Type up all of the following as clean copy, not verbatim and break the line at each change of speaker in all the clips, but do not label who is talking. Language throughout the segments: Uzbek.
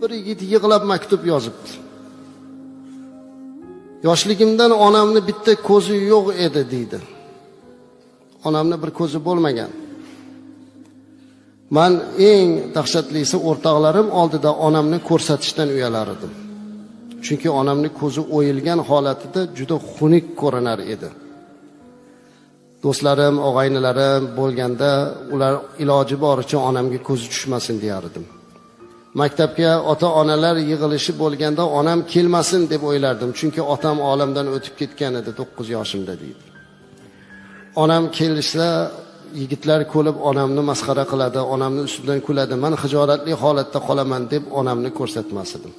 Bir yigit yig'lab maktub yozibdi. Yoshligimdan onamni bitta ko'zi yo'q edi, deydi. Onamni bir ko'zi bo'lmagan. Man eng dahshatlisi o'rtoqlarim oldida onamni ko'rsatishdan uyalar edim. Chunki onamni ko'zi o'yilgan holatida juda xunuk ko'rinar edi. Do'stlarim, og'aynilarim bo'lganda ular iloji boricha onamga ko'zi tushmasin deyar edim. Maktabga ota-onalar yig'ilishi bo'lganda onam kelmasin deb o'ylardim, chunki otam olamdan o'tib ketgan edi 9 yoshimda, deydi. Onam kelishsa yigitlar ko'lib onamni masxara qiladi, onamni ustidan kuladi, men xijolatli holatda qolaman deb onamni ko'rsatmas edim.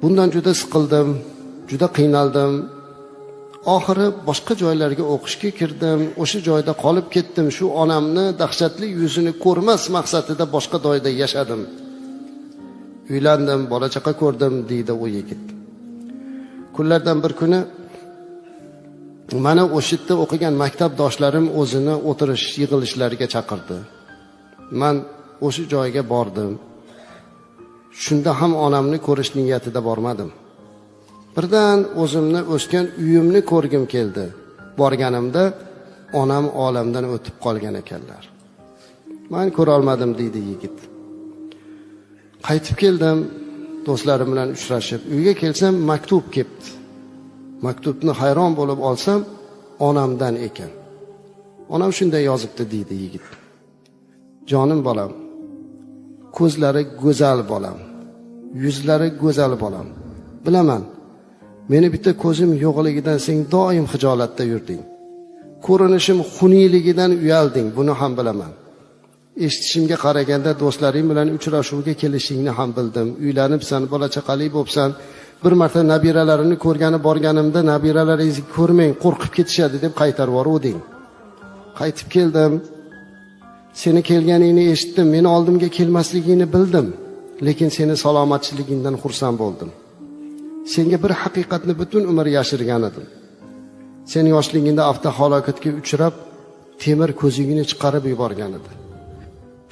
Bundan juda siqildim, juda qiynaldim. Oxiri boshqa joylarga o'qishga kirdim, o'sha joyda qolib ketdim. Shu onamni dahshatli yuzini ko'rmas maqsadida boshqa joyda yashadim. Uylandim, bola chaqa ko'rdim, deydi u yigit. Kunlardan bir kuni mana o'sha yerda o'qigan maktabdoshlarim o'zini o'tirish yig'ilishlariga chaqirdi. Men o'sha joyga bordim. Shunda ham onamni ko'rish niyatida bormadim. Birdan o'zimni o'sgan uyimni ko'rgim keldi. Borganimda onam olamdan o'tib qolgan ekanlar. Men ko'ra olmadim, deydi yigit. Qaytib keldim, do'stlarim bilan uchrashib, uyga kelsam maktub kelibdi. Maktubni hayron bo'lib olsam, onamdan ekan. Onam shunday yozibdi, deydi yigit. Jonim bolam, ko'zlari go'zal bolam, yuzlari go'zal bolam. Bilaman, meni bitta ko'zim yo'qligidan sen doim xijolatda yurding. Ko'rinishim xuniyligidan uyalding, buni ham bilaman. Eshitishimga qaraganda do'stlaring bilan uchrashuvga kelishingni ham bildim. Uylanibsan, bola chaqali bo'psan. Bir marta nabiralarini ko'rgani borganimda nabiralaringizni ko'rmang, qo'rqib ketishadi deb qaytarib yuboruvding. Qaytib keldim. Seni kelganingni eshitdim, meni oldimga kelmasligingni bildim, lekin seni salomatchiligingdan xursand bo'ldim. Senga bir haqiqatni butun umr yashirgan edim. Sen yoshligingda avtohalokatga uchrab, temir ko'zingni chiqarib yuborgan edi.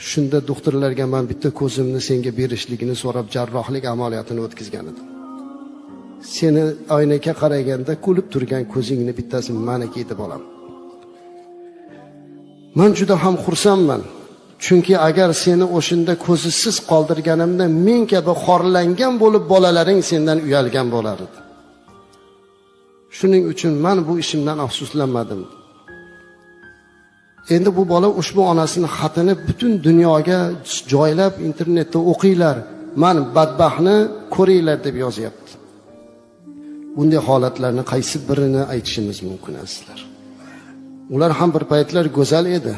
Shunda doktorlarga men bitta ko'zimni senga berishligini so'rab jarrohlik amaliyotini o'tkazgan edim. Seni oynaga qaraganda kulib turgan ko'zingni bittasi maniki edi, bolam. Men juda ham xursandman. Chunki agar seni o'shanda ko'zisiz qoldirganimda men kabi xorlangan bo'lib bolalaring sendan uyalgan bo'lar edi. Shuning uchun men bu ishimdan afsuslanmadim. Endi bu bola ushbu onasini xatini butun dunyoga joylab internetda o'qinglar, man badbaxtni ko'ringlar deb yozyapti. Bunday holatlarni qaysi birini aytishimiz mumkin, azizlar? Ular ham bir paytlar go'zal edi.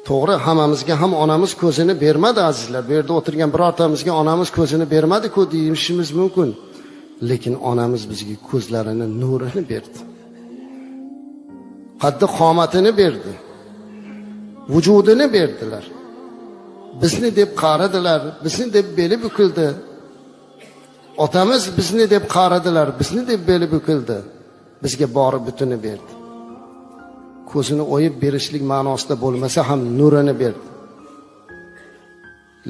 To'g'ri, hammamizga ham onamiz ko'zini bermadi, azizlar. Bu yerda o'tirgan birortamizga onamiz ko'zini bermadi-ku deyishimiz mumkin. Lekin onamiz bizga ko'zlarini nurini berdi. Qaddi qomatini berdi. Vujudini berdilar. Bizni deb qaridilar, bizni deb beli bukildi. Otamiz bizni deb qaridilar, bizni deb beli bukildi. Bizga bori butuni berdi. Ko'zini o'yib berishlik ma'nosida bo'lmasa ham nurini berdi.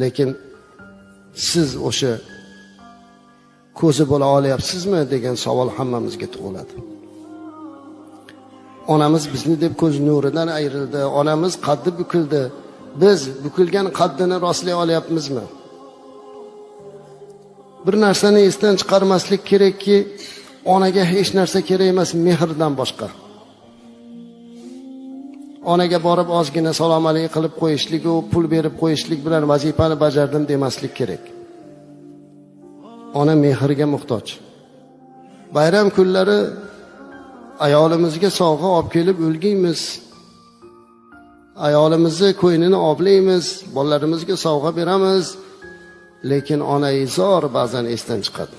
Lekin siz o'sha ko'zi bo'la olyapsizmi degan savol hammamizga tug'iladi. Onamiz bizni deb ko'z nuridan ayrildi, onamiz qaddi bukildi. Biz bukilgan qaddini rostlay olyapmizmi? Bir narsani esdan chiqarmaslik kerakki, onaga hech narsa kerak emas mehrdan boshqa. Onaga borib ozgina salom alik qilib qo'yishlik u pul berib qo'yishlik bilan vazifani bajardim demaslik kerak. Ona mehrga muhtoj. Bayram kunlari ayolimizga sovg'a olib kelib ulgiymiz. Ayolimizni ko'nglini oblaymiz, bolalarimizga sovg'a beramiz. Lekin onaizor ba'zan esdan chiqadi.